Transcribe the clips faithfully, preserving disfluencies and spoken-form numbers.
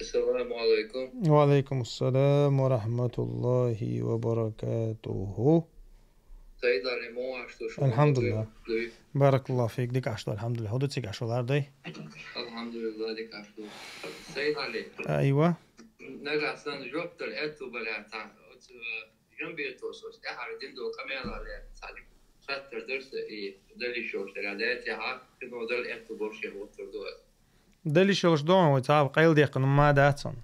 السلام عليكم. وعليكم السلام ورحمة الله وبركاته. سيد علي، مو عشتو شو؟ الحمد لله. بارك الله فيك، ديك عشتو، الحمد لله. هدو تسيك عشتو الأرضي. الحمد لله، ديك عشتو. سيد علي. أيوة. نقع سن جوبت الأتو بلاتا. جنبي توسوس. يا حر دين دو كاميرا لي. سالي. خاطر درس إيه. دلي شو شرع دايتي ها. كنو دل أتو بورشي وتر دو. Дала йиш йолаш доагӀа вай цхьа къайладаьккхина ма дац хьона.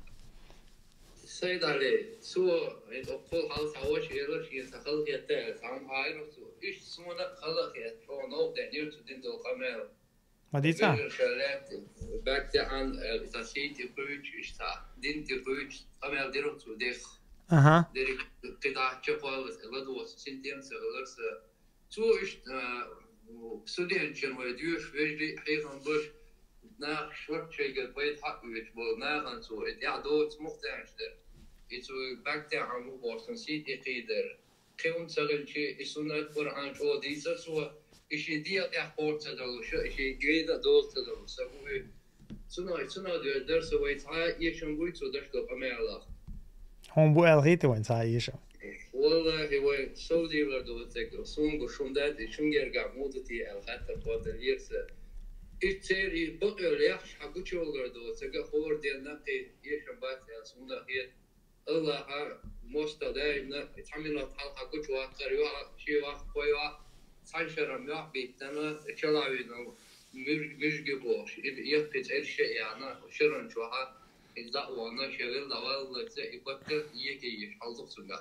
Сайд-Ӏали, цо, э, оккхул хьалха цхьа ваша элира, шен цхьа халахетта, цхьа хӀума хьаийра цо. Иштта сона халахетта, чӀогӀа новкъа даьннад цо дина дола къамаьл. Ма дийца? Мегар ша лаьтта, баьгтаьӀан, э, цхьа сий тӀа кхуьйчу, иштта цхьа дин тӀа кхуьйчу къамаьл дира цо дех. Аха. Дерриг кхидӀа чекхваллалц, ладувгӀа синтем ца хилар са. Цо иштта, а, студенташна вай доьшуш, вежарий хьехам беш, наха шорт шайгара пайда хьаоьцуш болу нахана цо и тӀехь доцу мухтанаш дара. И цо баьгтаьӀан ву бохуш, сий тӀе кхийдара. Кхин хӀума ца хилча, и суннат Къуръан чӀогӀа дийцар цо, и шен дегӀа тӀехь кхочуш ца долуш, и шен гайна а дола ца долуш, сан ву и. Цунах, цунах доьжна дара со вай цхьа а эшам буй цо деш долу къамелах. Хьуна бу аьлла хийтий вайн цхьа а эшам? Валлахи, вай совдийлар доцург, суна гуш хӀума дац, и шун гергахь муха ду те аьлла хаттар кхоьллира сан. Ишта церан и бакъвелла яххьаш хьан гучуйоллар доцург, хӀора денна кхин эшам бац аьлла суна хета. Аллаха мостагӀа даимна цхьа минот хьалха гучуваккхар, йоӀ, шен ваккха йоӀ, цхьана шарам йоӀ биттана, чалавина муьж-, муьжги бохуш, и яккхий цӀерш а яна, шаран чохьа, и дӀа а вахана, шен вел дӀаваллалца, и баккхар а еке еш, хьалзух цуьнга.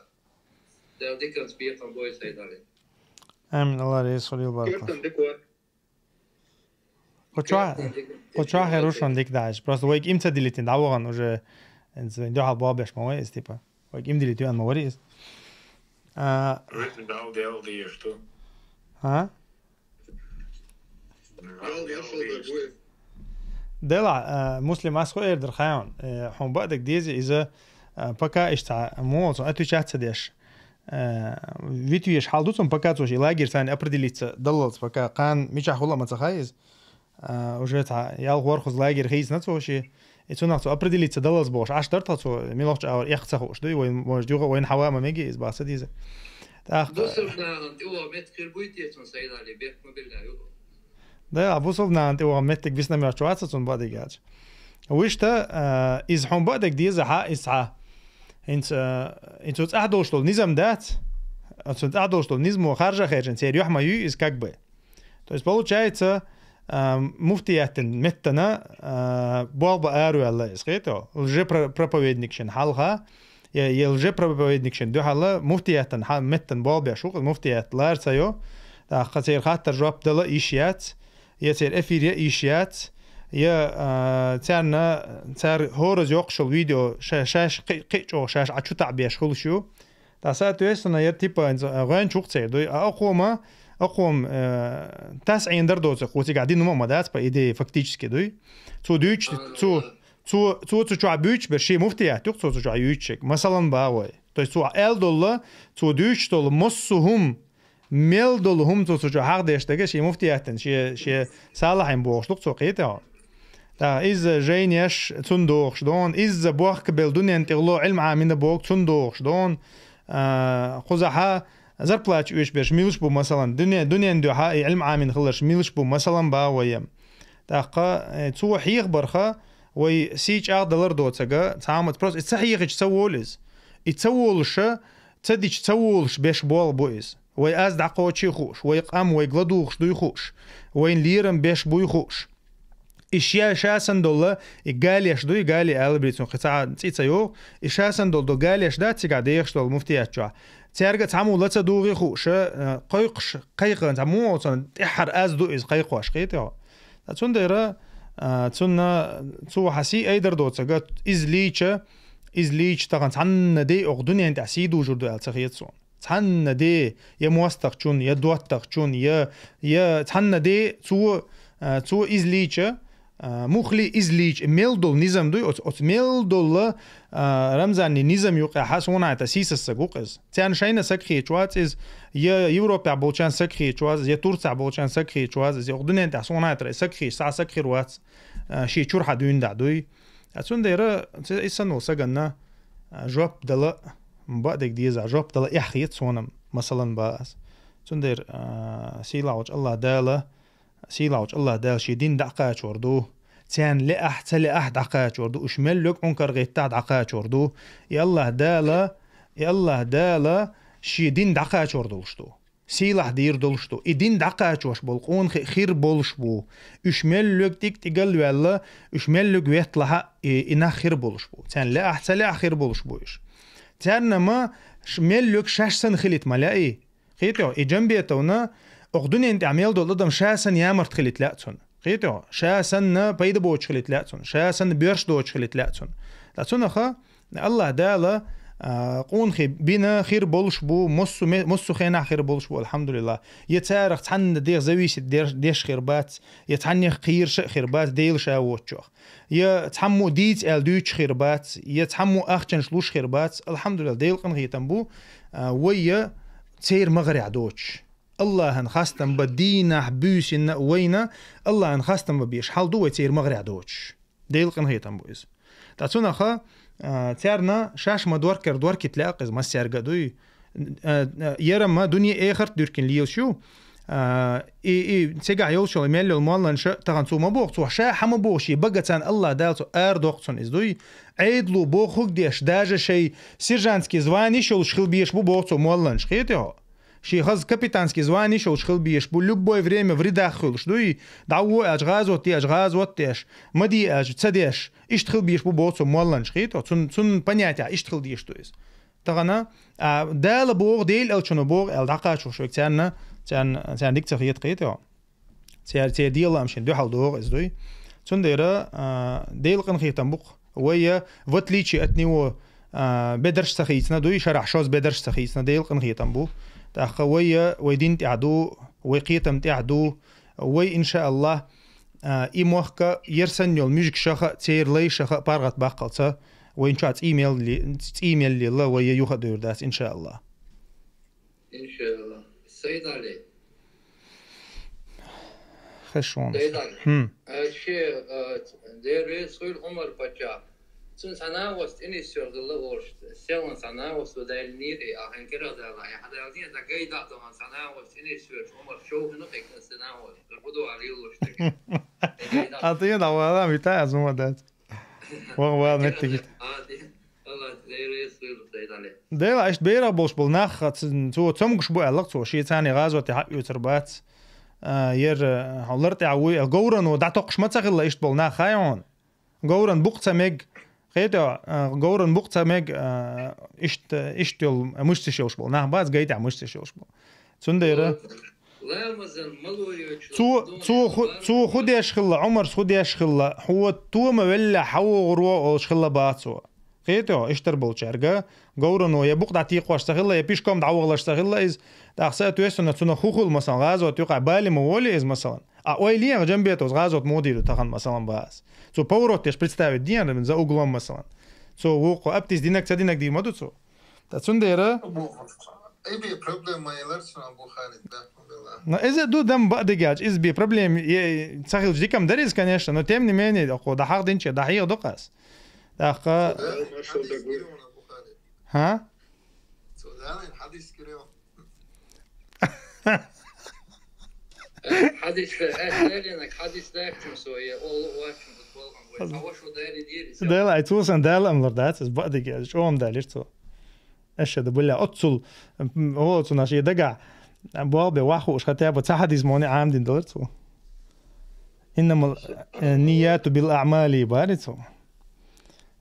Дала диканца бекхам бойла сайдале. Амин, Алла реза хуьлийла, баркалла. Кертан дика вар. Кху чохь, кху чохь хир ву шуна дика даьлча. Просто вайга им ца дилийтина, дӀавахана уже, э, дуьхьал болх беш ма вай иза, типа. Вайга им дилийта веана ма вари иза. А. Везан Дала Дела дезаш ду. А? Дела, а, Муслим, ас хӀу эр дара хьайна, э, хьуна баъдерг деза иза, а, пока иштта, муха цо отвечать ца деш. Э, витвеш хьал ду цунна, пока цо ши лагерь царна определиться даллалц, пока кхана мичахь хула а ма ца хаьа иза. Э, уже цхьа ялх-ворхӀазза лагерь хийцина цо ши. И цунах цо определиться даллалц бохуш, Ӏаш дара тха цо, милохчу агӀор эхь ца хууш дуй, вайн, может, юха вайна хьава ма меги иза баха ца дийза. ТӀаккха. Бусург нахана тӀе ваха меттиг хир буй те цунна сайдале, бехк ма билла юха. Да, а бусург нахана тӀе ваха меттиг бисна моьттуш вац цунна баъдерг аьлча. Вуьшта, а, иза хьуна баъдерг деза хьа, иза хьа. ХӀинца, а, хӀинца цӀахь долуш долу низам дац, а, цунна цӀахь долуш долу низамо харжа херчина, церан юьхь ма юй иза как бы. То есть, получается, а, муфтиятан меттана, а, болх бан араваьлла иза, хетий? Лжепро-, проповедникшна хьалха, я, я лжепроповедникшна дуьхьала муфтиятан хьа-, меттана болх беш ву, муфтият лара ца йо, тӀаккха церан хаттар жоп дала йиш яц, я церан эфир я йиш яц, я, а, царна, цара хӀораза йоккхуш йолу видео ша-, шаьш кхи-, кхин а чӀогӀа шаьш Ӏа чу таӀбеш хуьлуш ю. Ткъа, соответственно, яра типа, а, гӀоьнча ву-кх церан дуй, а, акхума, акхума, э, тас Ӏийна дар доцург, кху цигахь дина хӀума а ма дац, по идее, фактически дуй. Цо дуьйцуш, цо, цо, цо цу чохь буьйцуш берш шен муфтият ю-кх цо цу чохь юьйцуш ерг, масалан, бан вай. То есть цо аьлла долла, цо дуьйцуш долу массо а хӀума, мел долу хӀума цо цу чохь хьахдеш дерг шен муфтиятан, шен, шен салахьийна бохуш ду-кх цо, кхетий хьо. ТӀаккха иза жайнаш цунна дохуш дона, иза бохкабелла дуьненна тӀехула Ӏилма Ӏамийна боху цунна дохуш дона, а, кхузахьа зарплата оьшуш берш милаш бу, масалан, дуьне-, дуьненна дуьхьа и Ӏилма Ӏамийна хиларш милаш бу, масалан, бан вай. ТӀаккха, э, цо хьехабарха, вай сий чӀагӀ далар доцург, цхьа хӀума, просто и ца хьехича ца волу иза. И ца волуша, ца дича ца волуш беш болх бу иза. Вай аз дӀакхочий хууш, вай къам вайга ладугӀуш дуй хууш, вайна лерам беш буй хууш. И ша, ша санна долла, и галеш дуй, гали аьлла бицунах кхин цхьа цӀе ца йогӀу, и ша санна долу до галеш дац цигахь дехаш долу муфтият чохь. Цаьрга цхьаммо ла ца дугӀий хууша, а, кхойкхуш, кхайкханца, муха оцунна тӀаьххьара аз ду иза кхайкхош, кхетий хьо? Ткъа цундела, а, цунна, цо хьан сий айдар доцург, иза лийча, иза лийча тахана цхьанна де окху дуьнен тӀехь сий дужур ду аьлла ца хета суна. Цхьанна де, я мостагӀчун, я доттагӀчун, я, я цхьанна де, цо, а, цо иза лийча, а, мухли иза лийча, мел долу низам дуй, оцу, оцу мел долла, а, Рамзанний низам юкъехьа суна хьайта сийсассаг ву-кх иза. Царна шайна саг хеташ вац иза, я Европехь болчарна саг хеташ вац иза, я Турцехь болчарна саг хеташ вац иза, я окху дуьнен тӀехь суна хьайта саг хеташ, саг хир вац, а, шен чуьра хьан дуьйна дӀа дуй. А цундера ц-, и санна волу саганна, а, жоп дала баъдерг деза, жоп дала эхь хета суна, масалан, баха ас. Цундера, а, сийлахьчу Аллах Дала, сийлахьчу Аллах Дала шен дин дӀакхачор ду. Царна лаахь, ца лаахь дӀакхачор ду. Уьш мел луьгу Ӏункар гӀиттахь дӀакхачор ду. И Аллах Дала, и Аллах Дала шен дин дӀакхачор долуш ду. Сийлахь дийр долуш ду. И дин дӀакхачош болу къонахий хир болуш бу. Уьш мел луьгу тӀиг-тӀигал а ваьлла, уьш мел луьгу ветталахь а, и, и нах хир болуш бу. Царна лаахь, ца лаахь хир болуш бу уьш. Царна ма ш-, мел луьгу шаьш санна хилийта ма лаьий. Кхетий хьо, и Джамбетовна, окху дуьнен тӀехь мел долу адам ша санна ямарта хилийта лаьа цунна. Кхетий хьо, ша санна пайда боцуш хилийта лаьа цунна, ша санна боьрша доцуш хилийта лаьа цунна. Ткъа цунаха Аллах Дала, а, къонахий бина хир болуш бу, массо ме-, массо хенахь хир болуш бу, алхьамдулиллах. Я царах цхьанна дех зависит деш, деш хир бац, я цхьаннех кхийраш а хир бац, Дела ша воцучох. Я цхьаммо дийца аьлла дуьйцуш хир бац, я цхьаммо ахчанаш луш хир бац. Алхьамдулиллах, Делан къинхетам бу, а, вай я церан магӀарехь доцуш. Аллахьан хастам бан дийнахь, буьйсанна а вайна, Аллахьан хастам бан беш хьал ду вай церан магӀарехь доцуш. Делан къинхетам бу иза. Ткъа цунаха, а, царна шаьш ма доркара доркийта лаьа-кх иза массаьрга а дуй. А, а, яра ма дуьне-эхарт дуьркина лелаш ю. А, и, и, цигахь йолчул мел йолу молланаш а тахана цо ма боху, цо ша хьан ма боху шен багацан Аллах Дала цо арадоккху цунна иза дуй. Ӏедало бохург деш, даже шайн сержантский звание йолуш хила безаш бу боху цо молланаш, кхетий хьо? Шен хаза капитанский звание йолуш хила безаш бу, любое время в рядах хуьлуш дуй. ДӀа а во аьлча, гӀазот де аьлча, гӀазот деш, ма де аьлча, ца деш. Иштта хила безаш бу боху цо молланаш, кхетий хьо? Цун, цун понятехь иштта хила дезаш ду иза. Тахана, а, Дала боху, Делан элчано боху аьлла дӀакхачош верг царна, царна, царна дика ца хета, кхетий хьо? Церан, церан дела лаам шен дуьхьал догӀу иза дуй. Цундела, а, Делан къинхетам бу-кх. Вай я, в отличие от него, а, бедарш ца хийцина дуй, шарахь шозза бедарш ца хийцина, Делан къинхетам бу. ТӀаккха вай я, вай дин тӀехь ду, вай кхетам тӀехь ду, вай, иншааллах, а, и мохк а, яра санна йолу муьжгашха а, церан лайшха а паргӀатбаккхалц вайна чохь цӀий мел ле-, цӀий мел лелла, вай я юха а девр дац, иншааллах. Иншааллах. Сайд-Ӏали. Хешон. Сайд-Ӏали. Хм. Э, ши, э, деррис хуьлу Ӏумар паччахь. Цуьнан цхьа нахаца тӀе нисвелла хилла олуш, селхана цхьа нахаца ву даьллинера, и ахьа кира а дала, и хьан даьллинера, дан гайда а тохана цхьа нахаца тӀе нисвелча, Ӏумар шовхина кхин цхьа нахаца. Гур хӀу ду а лелош дерг. Гайда. А тӀе дӀавала, вита аз хӀума дац. Ваха вала меттигит. А, ди-, Алла, деррис хуьлу, Сайд-Ӏали. Дела, иштта берах болуш болу нах, ц-, цо цомгуш бу аьлла-кх цо, шен царна гӀазоте хьаъ оьцур бац. А, яра, хьо лар тӀехь вуй, говрано дӀатокхуш ма ца хилла иштта болу нах, хаа хьуна? Говран букъ ца мег, кхетий хьо, а, говран букъ ца мег, а, иштта, иштта йолу мышцаш йолуш болу нах бац, гай тӀехь мышцаш йолуш болу. Цундела Ламазан мало йоцуш цо, цо ху-, цо хӀу деш хилла, Ӏумарс хӀу деш хилла, хьо тома велла хьан вогӀур ву олуш хилла баха цо. Кхетий хьо, иштта болчаьрга, говрано я букъ дӀатийкхош ца хилла, я пешком дӀавахалаш ца хилла иза, тӀаккха соответственно цунах хӀу хуьлу, масалан, гӀазот юкъахь бала ма волу иза, масалан. А ойла е, Джамбетовс гӀазот муха дийр ду тахана, масалан, баха ас. Цо поворот деш представить дийр ду за углом, масалан. Цо вукхо аптис динарг ца динарг дийр ма ду цо. Ткъа цундела Бу-, и бе проблема елар цунах Бухари, да, Алхьамдулиллах. Но иза ду дам баъдиг аьлча, иза бе проблема е-, ца хилча дика-м дара иза, конечно, но тем не менее, дӀахьеха динче, дӀахьеха ду-кх ас. ТӀаккха Да, хьадис гиревна Бухари. ХӀа? Цо далайн хьадис гирев. Хьадис, э, далинаг хьадис дачун со, я, олу вачун, вот болган, вай, а вашу дали дири, со. Дела, ай, цо сан дала амлар дац, аз баъдиг аьлча, чӀогӀа далира цо. Ашхаду билла, оццул, м, о, цунах шен дагахь, болх бе вахуш, хотя бы цхьа хьадис моне Ӏамдина далар цо. Иннамал, э, нияту бил аъмали, бари цо.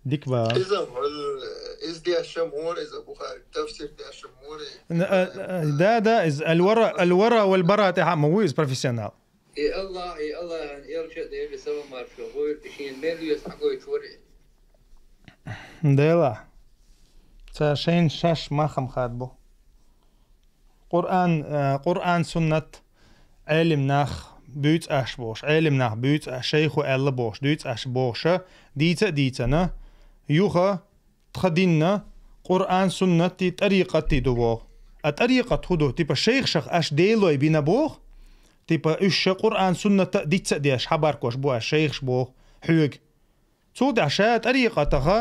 Дика ба. Иза, э, иза дешам вора, иза Бухари, тафсир дешам вора. Н-, э, э, да, да, иза аль-вара, аль-вара валь-бара тӀехьа ма ву иза профессионал. И Аллах, и Аллахьан элча а Деле салам маршо гӀойла, и шена мел веза хьагойтуш вара и. Дела. Ца шайн шаш махам хад бу. Къуръан, э, Къуръан, суннат, Ӏелим нах буьйцу аш бохуш, Ӏелим нах буьйцу аш, шайхо аьлла бохуш, дуьйцу аш бохуша, дийца а дийцана, юха тхан динна Къуръан, суннатти, тӀарикъатти ду боху. А тӀарикъат хӀу ду? Типа шайхшах аш делой бина боху? Типа уьш ша Къуръан, сунната а дицца а деш, хьабаркош бу аш шайхаш боху хьоьга. Цул тӀехьа ша тӀарикъатаха,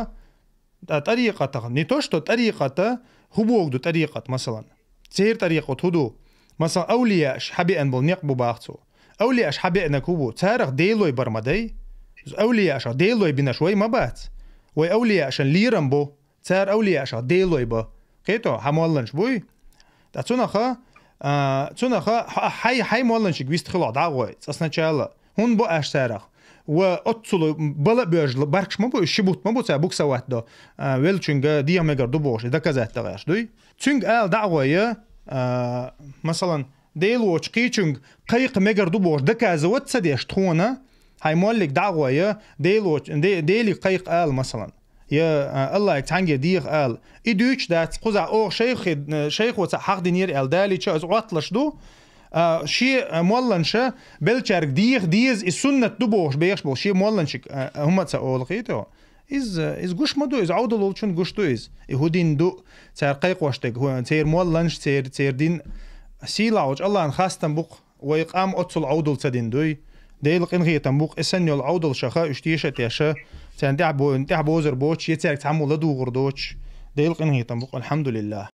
тӀа-, тӀарикъатаха, не то что тӀарикъата, хӀу богу ду тӀарикъат, масалан. Церан тӀарикъат хӀу ду? Масалан, авлияаш хьабеана болу некъ бу баха цо. Авлияаш хьабеанарг хӀу бу? Царах Делой бар ма дай? Авлияашах Делой бинарш вай ма бац? Вай авлияашан лерам бу. Цара авлияашах Делой ба. Кхето, хьан молланаш буй? Ткъа цунаха, а, цунаха хьай, хьай молланашиг вист хилахь дӀа а гӀой, цкъа сначала. ХӀунда бу аш царах? Ва оццул бала а боьжла баркаш ма бу, ши бутт ма бу цара буксовать до, а, веллачуьнга дехьа мегар ду бохуш, и доказать дан гӀерташ дуй? Цуьнга ала дӀа а гӀой, а, масалан, Дела воцчу кхечуьнга кхайкха мегар ду бохуш доказывать ца деш тхуна, хьайн моллиг дӀа а гӀой, Дела воцчу, Де-, Делиг кхайкха ала, масалан. Я, а, Аллахьиг цхьаьнгге деха ала. И дуьйцуш дац, кхузахь оха шайх-, шайхо цхьаъ хьахдинера аьлла, далийча иза Ӏотталуш ду. А, шен, а, молланаш беллачаьрга деха деза, и суннат ду бохуш бехаш болу шен молланашка, а, хӀума а ца олу хӀета. Иза, иза гуш ма ду, иза Ӏовдал волчунна гуш ду иза. И хӀун дин ду, цара кхайкхош дерг, хӀу-, церан молланаш, церан, церан дин. Сийлахь волчу Аллахьан хастам бу-кх. Вай къам оццул Ӏовдал ца дина дуй. Делан къинхетам бу-кх, и санна йолу Ӏовдалшаха уьш теша а теша, царна тӀаьхьа бо-, тӀаьхьа бозар боцуш, я цаьрга цхьаммо ладугӀур доцуш, Делан къинхетам бу-кх, алхьамдулиллахь.